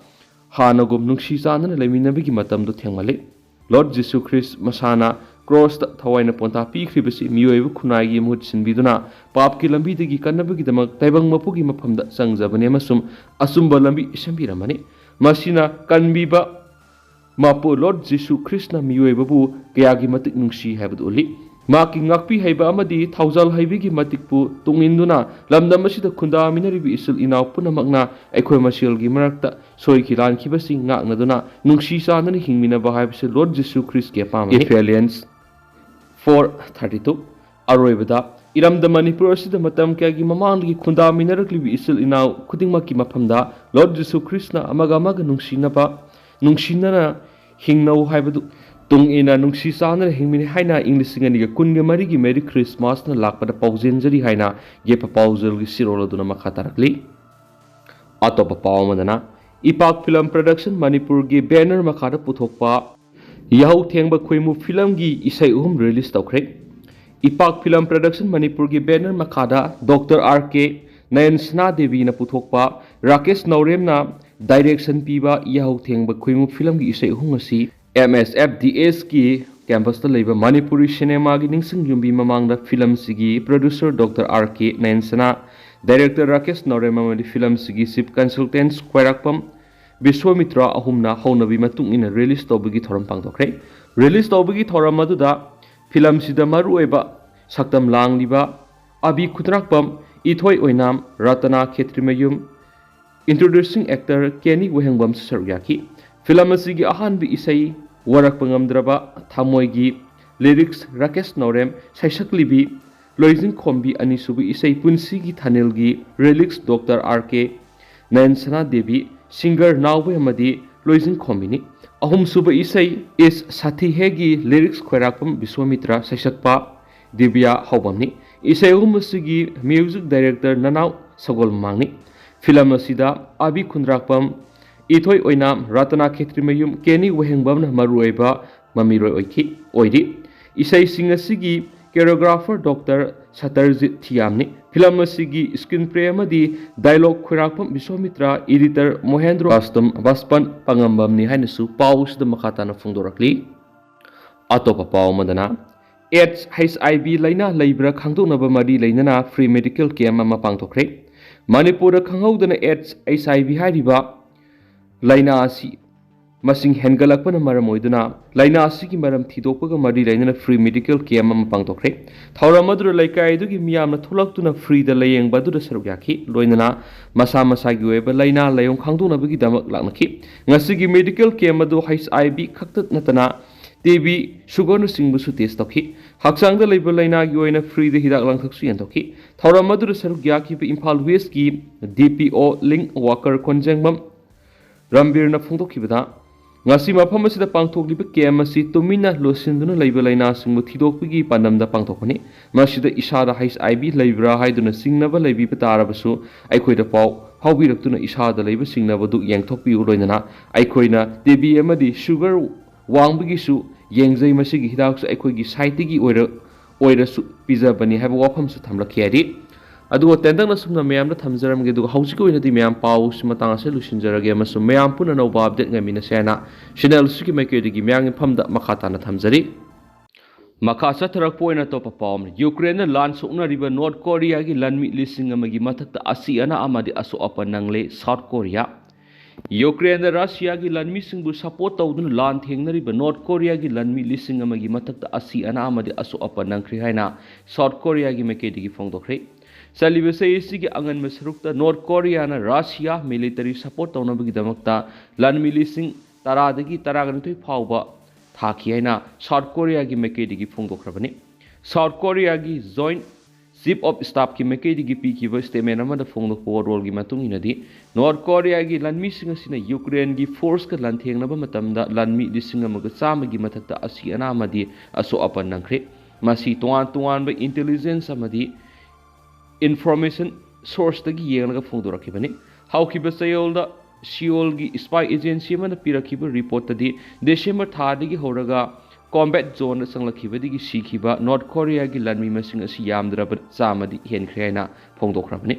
ꯍꯥꯟꯅꯒꯨꯝ ꯅꯨꯡꯁꯤ ꯆꯥꯟꯅꯅ ꯂꯩꯃꯤꯟꯅꯕꯒꯤ ꯃꯇꯝꯗꯨ ꯊꯦꯡꯃꯜꯂꯤ꯫ ꯂꯣꯔꯗ ꯖꯤꯁꯨ ꯈ꯭ꯔꯤꯁ ꯃꯁꯥꯅ ꯀ꯭ꯔꯣꯁꯇ ꯊꯋꯥꯏꯅ ꯄꯣꯟꯊꯥ ꯄꯤꯈ꯭ꯔꯤꯕꯁꯤ ꯃꯤꯑꯣꯏꯕ ꯈꯨꯟꯅꯥꯏꯒꯤ ꯃꯍꯨꯠ ꯁꯤꯟꯕꯤꯗꯨꯅ ꯄꯥꯞꯀꯤ ꯂꯝꯕꯤꯗꯒꯤ ꯀꯟꯅꯕꯒꯤꯗꯃꯛ ꯇꯥꯏꯕꯪ ꯃꯄꯨꯒꯤ ꯃꯐꯝꯗ ꯆꯪꯖꯕꯅꯤ ꯑꯃꯁꯨꯡ ꯑꯆꯨꯝꯕ ꯂꯝꯕꯤ ꯁꯦꯝꯕꯤꯔꯝꯃꯅꯤ꯫ ꯃꯁꯤꯅ ꯀꯟꯕꯤꯕ ꯃꯄꯨ ꯂꯣꯔꯗ ꯖꯤꯁꯨ ꯈ꯭ꯔꯤꯁꯅ ꯃꯤꯑꯣꯏꯕꯕꯨ ꯀꯌꯥꯒꯤ ꯃꯇꯤꯛ ꯅꯨꯡꯁꯤ ꯍꯥꯏꯕꯗꯨ ꯎꯠꯂꯤ꯫ ꯃꯍꯥꯛꯀꯤ ꯉꯥꯛꯄꯤ ꯍꯩꯕ ꯑꯃꯗꯤ ꯊꯧꯖꯥꯜ ꯍꯩꯕꯒꯤ ꯃꯇꯤꯛꯄꯨ ꯇꯨꯡ ꯏꯟꯗꯨꯅ ꯂꯝꯗꯝ ꯑꯁꯤꯗ ꯈꯨꯟꯗꯥꯃꯤꯟꯅꯔꯤꯕ ꯏꯆꯤꯜ ꯏꯅꯥꯎ ꯄꯨꯝꯅꯃꯛꯅ ꯑꯩꯈꯣꯏ ꯃꯁꯦꯜꯒꯤ ꯃꯔꯛꯇ ꯁꯣꯏꯈꯤ ꯂꯥꯟꯈꯤꯕꯁꯤꯡ ꯉꯥꯛꯅꯗꯨꯅ ꯅꯨꯡꯁꯤ ꯆꯥꯟꯅꯅ ꯍꯤꯡꯃꯤꯟꯅꯕ ꯍꯥꯏꯕꯁꯤ ꯂꯣꯔꯗ ꯖꯤꯁꯨ ꯈ꯭ꯔꯤꯁꯀꯤ ꯑꯄꯥꯝꯕꯅꯤ꯫ Ephesians four thirty two꯫ ꯑꯔꯣꯏꯕꯗ, ꯏꯔꯝꯗꯝ ꯃꯅꯤꯄꯨꯔ ꯑꯁꯤꯗ ꯃꯇꯝ ꯀꯌꯥꯒꯤ ꯃꯃꯥꯡꯗꯒꯤ ꯈꯨꯟꯗꯥꯃꯤꯟꯅꯔꯛꯂꯤꯕ ꯏꯆꯤꯜ ꯏꯅꯥꯎ ꯈꯨꯗꯤꯡꯃꯛꯀꯤ ꯃꯐꯝꯗ ꯂꯣꯔꯗ ꯖꯤꯁꯨ ꯈ꯭ꯔꯤꯁꯅ ꯑꯃꯒ ꯑꯃꯒ ꯅꯨꯡꯁꯤꯅꯕ, ꯅꯨꯡꯁꯤꯅꯅ ꯍꯤꯡꯅꯧ ꯍꯥꯏꯕꯗꯨ ꯇꯨꯡ ꯏꯟꯅ ꯅꯨꯡꯁꯤ ꯆꯥꯟꯅꯅ ꯍꯤꯡꯃꯤꯟꯅꯩ ꯍꯥꯏꯅ ꯏꯪ ꯂꯤꯁꯤꯡ ꯑꯅꯤꯒ ꯀꯨꯟꯒ ꯃꯔꯤꯒꯤ Merry Christmasꯅ ꯂꯥꯛꯄꯗ ꯄꯥꯎꯖꯦꯟꯖꯔꯤ ꯍꯥꯏꯅ ꯌꯦꯠꯄ ꯄꯥꯎꯖꯦꯜꯒꯤ ꯆꯦꯔꯣꯜ ꯑꯗꯨꯅ ꯃꯈꯥ ꯇꯥꯔꯛꯂꯤ꯫ ꯑꯇꯣꯞꯄ ꯄꯥꯎ ꯑꯃꯗꯅ, ꯏꯄꯥꯛ ꯐꯤꯂꯝ ꯄ꯭ꯔꯗꯛꯁꯟ ꯃꯅꯤꯄꯨꯔꯒꯤ ꯕꯦꯅꯔ ꯃꯈꯥꯗ ꯄꯨꯊꯣꯛꯄ ꯌꯥꯍꯧ ꯊꯦꯡꯕ ꯈꯣꯏꯃꯨ ꯐꯤꯂꯝꯒꯤ ꯏꯁꯩ ꯑꯍꯨꯝ ꯔꯤꯂꯤꯁ ꯇꯧꯈ꯭ꯔꯦ꯫ ꯏꯄꯥꯛ ꯐꯤꯂꯝ ꯄ꯭ꯔꯗꯛꯁꯟ ꯃꯅꯤꯄꯨꯔꯒꯤ ꯕꯦꯅꯔ ꯃꯈꯥꯗ ꯗꯣꯛꯇꯔ ꯑꯥꯔ ꯀꯦ ꯅꯌꯟꯁꯅꯥ ꯗꯦꯕꯤꯅ ꯄꯨꯊꯣꯛꯄ, ꯔꯥꯀꯦꯁ ꯅꯧꯔꯦꯝꯅ ꯗꯥꯏꯔꯦꯛꯁꯟ ꯄꯤꯕ ꯌꯥꯍꯧ ꯊꯦꯡꯕ ꯈꯣꯏꯃꯨ ꯐꯤꯂꯝꯒꯤ ꯏꯁꯩ ꯑꯍꯨꯝ ꯑꯁꯤ ꯑꯦꯝ ꯑꯦꯁ ꯑꯦꯐ ꯗꯤ ꯑꯦꯁꯀꯤ ꯀꯦꯝꯄꯁꯇ ꯂꯩꯕ ꯃꯅꯤꯄꯨꯔꯤ ꯁꯤꯅꯦꯃꯥꯒꯤ ꯅꯤꯡꯁꯤꯡ ꯌꯨꯝꯕꯤ ꯃꯃꯥꯡꯗ ꯐꯤꯂꯝꯁꯤꯒꯤ ꯄ꯭ꯔꯗ꯭ꯌꯨꯁꯔ ꯗꯣꯛꯇꯔ ꯑꯥꯔ ꯀꯦ ꯅꯌꯟꯁꯅꯥ, ꯗꯥꯏꯔꯦꯛꯇꯔ ꯔꯥꯀꯦꯁ ꯅꯧꯔꯦꯝ ꯑꯃꯗꯤ ꯐꯤꯂꯝꯁꯤꯒꯤ ꯆꯤꯐ ꯀꯟꯁꯜꯇꯦꯟꯠ ꯈ꯭ꯋꯥꯏꯔꯥꯛꯄꯝ ꯕꯤꯁ꯭ꯋꯥꯃꯤꯇ꯭ꯔ ꯑꯍꯨꯝꯅ ꯍꯧꯅꯕꯤ ꯃꯇꯨꯡ ꯏꯟꯅ ꯔꯤꯂꯤꯁ ꯇꯧꯕꯒꯤ ꯊꯧꯔꯝ ꯄꯥꯡꯊꯣꯛꯈ꯭ꯔꯦ꯫ ꯔꯤꯂꯤꯁ ꯇꯧꯕꯒꯤ ꯊꯧꯔꯝ ꯑꯗꯨꯗ ꯐꯤꯂꯝꯁꯤꯗ ꯃꯔꯨꯑꯣꯏꯕ ꯁꯛꯇꯝ ꯂꯥꯡꯂꯤꯕ ꯑꯕꯤ ꯈꯨꯟꯗ꯭ꯔꯥꯛꯄꯝ, ꯏꯊꯣꯏ ꯑꯣꯏꯅꯥꯝ, ꯔꯇꯅꯥ ꯈꯦꯇ꯭ꯔꯤꯃꯌꯨꯝ, ꯏꯟꯇ꯭ꯔꯣꯗ꯭ꯌꯨꯁꯤꯡ ꯑꯦꯛꯇꯔ ꯀꯦꯅꯤ ꯋꯥꯍꯦꯡꯕꯝꯁꯨ ꯁꯔꯨꯛ ꯌꯥꯈꯤ꯫ ꯐꯤꯂꯝ ꯑꯁꯤꯒꯤ ꯑꯍꯥꯟꯕ ꯏꯁꯩ ꯋꯥꯔꯛꯄ ꯉꯝꯗ꯭ꯔꯕ ꯊꯃꯣꯏꯒꯤ ꯂꯤꯔꯤꯛꯁ ꯔꯥꯀꯦꯁ ꯅꯧꯔꯦꯝ, ꯁꯩꯁꯛꯂꯤꯕꯤ ꯂꯣꯏꯖꯤꯡꯈꯣꯝꯕꯤ ꯑꯅꯤꯁꯨꯕ ꯏꯁꯩ ꯄꯨꯟꯁꯤꯒꯤ ꯊꯥꯅꯤꯜꯒꯤ ꯂꯤꯔꯤꯛꯁ ꯗꯣꯛꯇꯔ ꯑꯥꯔ ꯀꯦ ꯅꯌꯟꯁꯅꯥ ꯗꯦꯕꯤ, ꯁꯤꯡꯒꯔ ꯅꯥꯎꯕ ꯑꯃꯗꯤ ꯂꯣꯏꯖꯤꯡꯈꯣꯝꯕꯤꯅꯤ꯫ ꯑꯍꯨꯝꯁꯨꯕ ꯏꯁꯩ ꯏꯁ ꯁꯥꯊꯤ ꯍꯦꯒꯤ ꯂꯤꯔꯤꯛꯁ ꯈ꯭ꯋꯥꯏꯔꯥꯛꯄꯝ ꯕꯤꯁ꯭ꯋꯥꯃꯤꯇ꯭ꯔ, ꯁꯩꯁꯛꯄ ꯗꯤꯕ꯭ꯌꯥ ꯍꯧꯕꯝꯅꯤ꯫ ꯏꯁꯩ ꯑꯍꯨꯝ ꯑꯁꯤꯒꯤ ꯃ꯭ꯌꯨꯖꯤꯛ ꯗꯥꯏꯔꯦꯛꯇꯔ ꯅꯅꯥꯎ ꯁꯒꯣꯜ ꯃꯃꯥꯡꯅꯤ꯫ ꯐꯤꯂꯝ ꯑꯁꯤꯗ ꯑꯕꯤ ꯈꯨꯟꯗ꯭ꯔꯥꯛꯄꯝ, ꯏꯊꯣꯏ ꯑꯣꯏꯅꯥꯝ, ꯔꯇꯅꯥ ꯈꯦꯇ꯭ꯔꯤꯃꯌꯨꯝ, ꯀꯦꯅꯤ ꯋꯥꯍꯦꯡꯕꯝꯅ ꯃꯔꯨꯑꯣꯏꯕ ꯃꯃꯤꯔꯣꯏ ꯑꯣꯏꯈꯤ, ꯑꯣꯏꯔꯤ꯫ ꯏꯁꯩꯁꯤꯡ ꯑꯁꯤꯒꯤ ꯀꯣꯔꯤꯌꯣꯒ꯭ꯔꯥꯐꯔ ꯗꯣꯛꯇꯔ ꯁꯇꯔꯖꯤꯠ ꯊꯤꯌꯥꯝꯅꯤ꯫ ꯐꯤꯂꯝ ꯑꯁꯤꯒꯤ ꯁ꯭ꯀ꯭ꯔꯤꯟ ꯄ꯭ꯂꯦ ꯑꯃꯗꯤ ꯗꯥꯏꯂꯣꯒ ꯈ꯭ꯋꯥꯏꯔꯥꯛꯄꯝ ꯕꯤꯁ꯭ꯋꯥꯃꯤꯇ꯭ꯔ, ꯏꯗꯤꯇꯔ ꯃꯣꯍꯦꯟꯗ꯭ꯔꯣ ꯀꯥꯁꯇꯝ ꯕꯁꯄꯟ ꯄꯥꯉꯝꯕꯝꯅꯤ ꯍꯥꯏꯅꯁꯨ ꯄꯥꯎ ꯑꯁꯤꯗ ꯃꯈꯥ ꯇꯥꯅ ꯐꯣꯡꯗꯣꯔꯛꯂꯤ꯫ ꯑꯇꯣꯞꯄ ꯄꯥꯎ ꯑꯃꯗꯅ, AIDS HIV ꯂꯥꯏꯅꯥ ꯂꯩꯕ꯭ꯔꯥ ꯈꯪꯗꯣꯛꯅꯕ ꯃꯔꯤ ꯂꯩꯅꯅ free medical camp ꯑꯃ ꯄꯥꯡꯊꯣꯛꯈ꯭ꯔꯦ꯫ ꯃꯅꯤꯄꯨꯔꯗ ꯈꯪꯍꯧꯗꯅ AIDS HIV ꯍꯥꯏꯔꯤꯕ ꯂꯥꯏꯅꯥ ꯑꯁꯤ ꯃꯁꯤꯡ ꯍꯦꯟꯒꯠꯂꯛꯄꯅ ꯃꯔꯝ ꯑꯣꯏꯗꯨꯅ ꯂꯥꯏꯅꯥ ꯑꯁꯤꯒꯤ ꯃꯔꯝ ꯊꯤꯗꯣꯛꯄꯒ ꯃꯔꯤ ꯂꯩꯅꯅ free medical camp ꯑꯃ ꯄꯥꯡꯊꯣꯛꯈ꯭ꯔꯦ꯫ ꯊꯧꯔꯝ ꯑꯗꯨꯗ ꯂꯩꯀꯥꯏ ꯑꯗꯨꯒꯤ ꯃꯤꯌꯥꯝꯅ ꯊꯣꯛꯂꯛꯇꯨꯅ freeꯗ ꯂꯥꯌꯦꯡꯕ ꯑꯗꯨꯗ ꯁꯔꯨꯛ ꯌꯥꯈꯤ꯫ ꯂꯣꯏꯅꯅ ꯃꯁꯥ ꯃꯁꯥꯒꯤ ꯑꯣꯏꯕ ꯂꯥꯏꯅꯥ ꯂꯥꯏꯑꯣꯡ ꯈꯪꯗꯣꯛꯅꯕꯒꯤꯗꯃꯛ ꯂꯥꯛꯅꯈꯤ꯫ ꯉꯁꯤꯒꯤ medical camp ꯑꯗꯨ HIV ꯈꯛꯇ ꯅꯠꯇꯅ TB, sugarꯅꯆꯤꯡꯕꯁꯨ test ꯇꯧꯈꯤ꯫ ꯍꯛꯆꯥꯡꯗ ꯂꯩꯕ ꯂꯥꯏꯅꯥꯒꯤ ꯑꯣꯏꯅ freeꯗ ꯍꯤꯗꯥꯛ ꯂꯥꯡꯊꯛꯁꯨ ꯌꯦꯟꯊꯣꯛꯈꯤ꯫ ꯊꯧꯔꯝ ꯑꯗꯨꯗ ꯁꯔꯨꯛ ꯌꯥꯈꯤꯕ ꯏꯝꯐꯥꯜ Westꯀꯤ DPO link worker ꯀꯣꯟꯖꯦꯡꯕꯝ ꯔꯝꯕꯤꯔꯅ ꯐꯣꯡꯗꯣꯛꯈꯤꯕꯗ, ꯉꯁꯤ ꯃꯐꯝ ꯑꯁꯤꯗ ꯄꯥꯡꯊꯣꯛꯂꯤꯕ camp ꯑꯁꯤ ꯇꯨꯃꯤꯟꯅ ꯂꯣꯠꯁꯤꯟꯗꯨꯅ ꯂꯩꯕ ꯂꯥꯏꯅꯥꯁꯤꯡꯕꯨ ꯊꯤꯗꯣꯛꯄꯒꯤ ꯄꯥꯟꯗꯝꯗ ꯄꯥꯡꯊꯣꯛꯄꯅꯤ꯫ ꯃꯁꯤꯗ ꯏꯁꯥꯗ HIV ꯂꯩꯕ꯭ꯔꯥ ꯍꯥꯏꯗꯨꯅ ꯆꯤꯡꯅꯕ ꯂꯩꯕꯤꯕ ꯇꯥꯔꯕꯁꯨ ꯑꯩꯈꯣꯏꯗ ꯄꯥꯎ ꯐꯥꯎꯕꯤꯔꯛꯇꯨꯅ ꯏꯁꯥꯗ ꯂꯩꯕ ꯆꯤꯡꯅꯕꯗꯨ ꯌꯦꯡꯊꯣꯛꯄꯤꯌꯨ꯫ ꯂꯣꯏꯅꯅ ꯑꯩꯈꯣꯏꯅ TB ꯑꯃꯗꯤ sugar ꯋꯥꯡꯕꯒꯤꯁꯨ ꯌꯦꯡꯖꯩ꯫ ꯃꯁꯤꯒꯤ ꯍꯤꯗꯥꯛꯁꯨ ꯑꯩꯈꯣꯏꯒꯤ sideꯇꯒꯤ ꯑꯣꯏꯔ-, ꯑꯣꯏꯔꯁꯨ ꯄꯤꯖꯕꯅꯤ ꯍꯥꯏꯕ ꯋꯥꯐꯝꯁꯨ ꯊꯝꯂꯛꯈꯤ ꯍꯥꯏꯔꯤ꯫ ꯑꯗꯨꯒ ꯇꯦꯟꯇꯛꯅ ꯁꯨꯝꯅ ꯃꯌꯥꯝꯗ ꯊꯝꯖꯔꯝꯒꯦ꯫ ꯑꯗꯨꯒ ꯍꯧꯖꯤꯛꯀꯤ ꯑꯣꯏꯅꯗꯤ ꯃꯌꯥꯝ ꯄꯥꯎꯁꯤ ꯃꯇꯥꯡ ꯑꯁꯤꯗ ꯂꯣꯏꯁꯤꯟꯖꯔꯒꯦ ꯑꯃꯁꯨꯡ ꯃꯌꯥꯝ ꯄꯨꯟꯅ ꯑꯅꯧꯕ update ꯉꯥꯏꯃꯤꯟꯅꯁꯦ ꯍꯥꯏꯅ channel ꯑꯁꯤꯒꯤ ꯃꯥꯏꯀꯩꯗꯒꯤ ꯃꯌꯥꯝꯒꯤ ꯃꯐꯝꯗ ꯃꯈꯥ ꯇꯥꯅ ꯊꯝꯖꯔꯤ꯫ ꯃꯈꯥ ꯆꯠꯊꯔꯛꯄ ꯑꯣꯏꯅ ꯑꯇꯣꯞꯄ ꯄꯥꯎ ꯑꯃꯅ, ꯌꯨꯀ꯭ꯔꯦꯟꯅ ꯂꯥꯟ ꯁꯣꯛꯅꯔꯤꯕ ꯅꯣꯔꯠ ꯀꯣꯔꯤꯌꯥꯒꯤ ꯂꯥꯟꯃꯤ ꯂꯤꯁꯤꯡ ꯑꯃꯒꯤ ꯃꯊꯛꯇ ꯑꯁꯤ ꯑꯅꯥ ꯑꯃꯗꯤ ꯑꯁꯣꯛ ꯑꯄꯟ ꯅꯪꯂꯦ ꯁꯥꯎꯠ ꯀꯣꯔꯤꯌꯥ꯫ ꯌꯨꯀ꯭ꯔꯦꯟꯗ ꯔꯁꯤꯌꯥꯒꯤ ꯂꯥꯟꯃꯤꯁꯤꯡꯕꯨ support ꯇꯧꯗꯨꯅ ꯂꯥꯟ ꯊꯦꯡꯅꯔꯤꯕ ꯅꯣꯔꯠ ꯀꯣꯔꯤꯌꯥꯒꯤ ꯂꯥꯟꯃꯤ ꯂꯤꯁꯤꯡ ꯑꯃꯒꯤ ꯃꯊꯛꯇ ꯑꯁꯤ ꯑꯅꯥ ꯑꯃꯗꯤ ꯑꯁꯣꯛ ꯑꯄꯟ ꯅꯪꯈ꯭ꯔꯦ ꯍꯥꯏꯅ ꯁꯥꯎꯠ ꯀꯣꯔꯤꯌꯥꯒꯤ ꯃꯥꯏꯀꯩꯗꯒꯤ ꯐꯣꯡꯗꯣꯛꯈ꯭ꯔꯦ꯫ ꯆꯠꯂꯤꯕ ꯆꯍꯤ ꯑꯁꯤꯒꯤ ꯑꯉꯟꯕ ꯁꯔꯨꯛꯇ ꯅꯣꯔꯠ ꯀꯣꯔꯤꯌꯥꯅ ꯔꯁꯤꯌꯥ military support ꯇꯧꯅꯕꯒꯤꯗꯃꯛꯇ ꯂꯥꯟꯃꯤ ꯂꯤꯁꯤꯡ ꯇꯔꯥꯗꯒꯤ ꯇꯔꯥꯒꯅꯤꯊꯣꯏ ꯐꯥꯎꯕ ꯊꯥꯈꯤ ꯍꯥꯏꯅ ꯁꯥꯎꯠ ꯀꯣꯔꯤꯌꯥꯒꯤ ꯃꯥꯏꯀꯩꯗꯒꯤ ꯐꯣꯡꯗꯣꯛꯈ꯭ꯔꯕꯅꯤ꯫ ꯁꯥꯎꯠ ꯀꯣꯔꯤꯌꯥꯒꯤ Joint Chief of Staffꯀꯤ ꯃꯥꯏꯀꯩꯗꯒꯤ ꯄꯤꯈꯤꯕ statement ꯑꯃꯗ ꯐꯣꯡꯗꯣꯛꯄ ꯋꯥꯔꯣꯜꯒꯤ ꯃꯇꯨꯡ ꯏꯟꯅꯗꯤ, ꯅꯣꯔꯠ ꯀꯣꯔꯤꯌꯥꯒꯤ ꯂꯥꯟꯃꯤꯁꯤꯡ ꯑꯁꯤꯅ ꯌꯨꯀ꯭ꯔꯦꯟꯒꯤ forceꯀ ꯂꯥꯟꯊꯦꯡꯅꯕ ꯃꯇꯝꯗ ꯂꯥꯟꯃꯤ ꯂꯤꯁꯤꯡ ꯑꯃꯒ ꯆꯥꯝꯃꯒꯤ ꯃꯊꯛꯇ ꯑꯁꯤ ꯑꯅꯥ ꯑꯃꯗꯤ ꯑꯁꯣꯛ ꯑꯄꯟ ꯅꯪꯈ꯭ꯔꯦ꯫ ꯃꯁꯤ ꯇꯣꯉꯥꯟ ꯇꯣꯉꯥꯟꯕ intelligence ꯑꯃꯗꯤ information sourceꯇꯒꯤ ꯌꯦꯡꯂꯒ ꯐꯣꯡꯗꯣꯔꯛꯈꯤꯕꯅꯤ꯫ ꯍꯧꯈꯤꯕ ꯆꯌꯣꯜꯗ ꯁꯤꯑꯣꯜꯒꯤ spy agency ꯑꯃꯅ ꯄꯤꯔꯛꯈꯤꯕ reportꯇꯗꯤ, ꯗꯤꯁꯦꯝꯕꯔ ꯊꯥꯗꯒꯤ ꯍꯧꯔꯒ combat zoneꯗ ꯆꯪꯂꯛꯈꯤꯕꯗꯒꯤ ꯁꯤꯈꯤꯕ ꯅꯣꯔꯠ ꯀꯣꯔꯤꯌꯥꯒꯤ ꯂꯥꯟꯃꯤ ꯃꯁꯤꯡ ꯑꯁꯤ ꯌꯥꯝꯗ꯭ꯔꯕ ꯆꯥꯝꯃꯗꯤ ꯍꯦꯟꯈ꯭ꯔꯦ ꯍꯥꯏꯅ ꯐꯣꯡꯗꯣꯛꯈ꯭ꯔꯕꯅꯤ꯫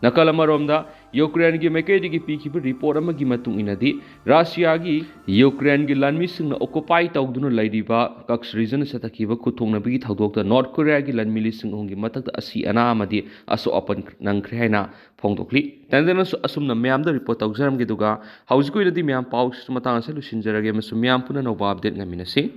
ꯅꯥꯀꯜ ꯑꯃꯔꯣꯝꯗ, ꯌꯨꯀ꯭ꯔꯦꯟꯒꯤ ꯃꯥꯏꯀꯩꯗꯒꯤ ꯄꯤꯈꯤꯕ ꯔꯤꯄꯣꯔꯠ ꯑꯃꯒꯤ ꯃꯇꯨꯡ ꯏꯟꯅꯗꯤ, ꯔꯁꯤꯌꯥꯒꯤ ꯌꯨꯀ꯭ꯔꯦꯟꯒꯤ ꯂꯥꯟꯃꯤꯁꯤꯡꯅ ꯑꯣꯀꯨꯄꯥꯏ ꯇꯧꯗꯨꯅ ꯂꯩꯔꯤꯕ ꯀꯛꯁ ꯔꯤꯖꯟꯗ ꯆꯠꯊꯈꯤꯕ ꯈꯨꯠꯊꯣꯛꯅꯕꯒꯤ ꯊꯧꯗꯣꯛꯇ ꯅꯣꯔꯠ ꯀꯣꯔꯤꯌꯥꯒꯤ ꯂꯥꯟꯃꯤ ꯂꯤꯁꯤꯡ ꯑꯍꯨꯝꯒꯤ ꯃꯊꯛꯇ ꯑꯁꯤ ꯑꯅꯥ ꯑꯃꯗꯤ ꯑꯁꯣꯛ ꯑꯄꯟ ꯅꯪꯈ꯭ꯔꯦ ꯍꯥꯏꯅ ꯐꯣꯡꯗꯣꯛꯂꯤ꯫ ꯇꯦꯟꯗꯦꯟꯅꯁꯨ ꯑꯁꯨꯝꯅ ꯃꯌꯥꯝꯗ ꯔꯤꯄꯣꯔꯠ ꯇꯧꯖꯔꯝꯒꯦ, ꯑꯗꯨꯒ ꯍꯧꯖꯤꯛꯀꯤ ꯑꯣꯏꯅꯗꯤ ꯃꯌꯥꯝ ꯄꯥꯎꯁꯤ ꯃꯇꯥꯡ ꯑꯁꯤꯗ ꯂꯣꯏꯁꯤꯟꯖꯔꯒꯦ ꯑꯃꯁꯨꯡ ꯃꯌꯥꯝ ꯄꯨꯟꯅ ꯑꯅꯧꯕ ꯑꯞꯗꯦꯠ ꯉꯥꯏꯃꯤꯟꯅꯁꯤ꯫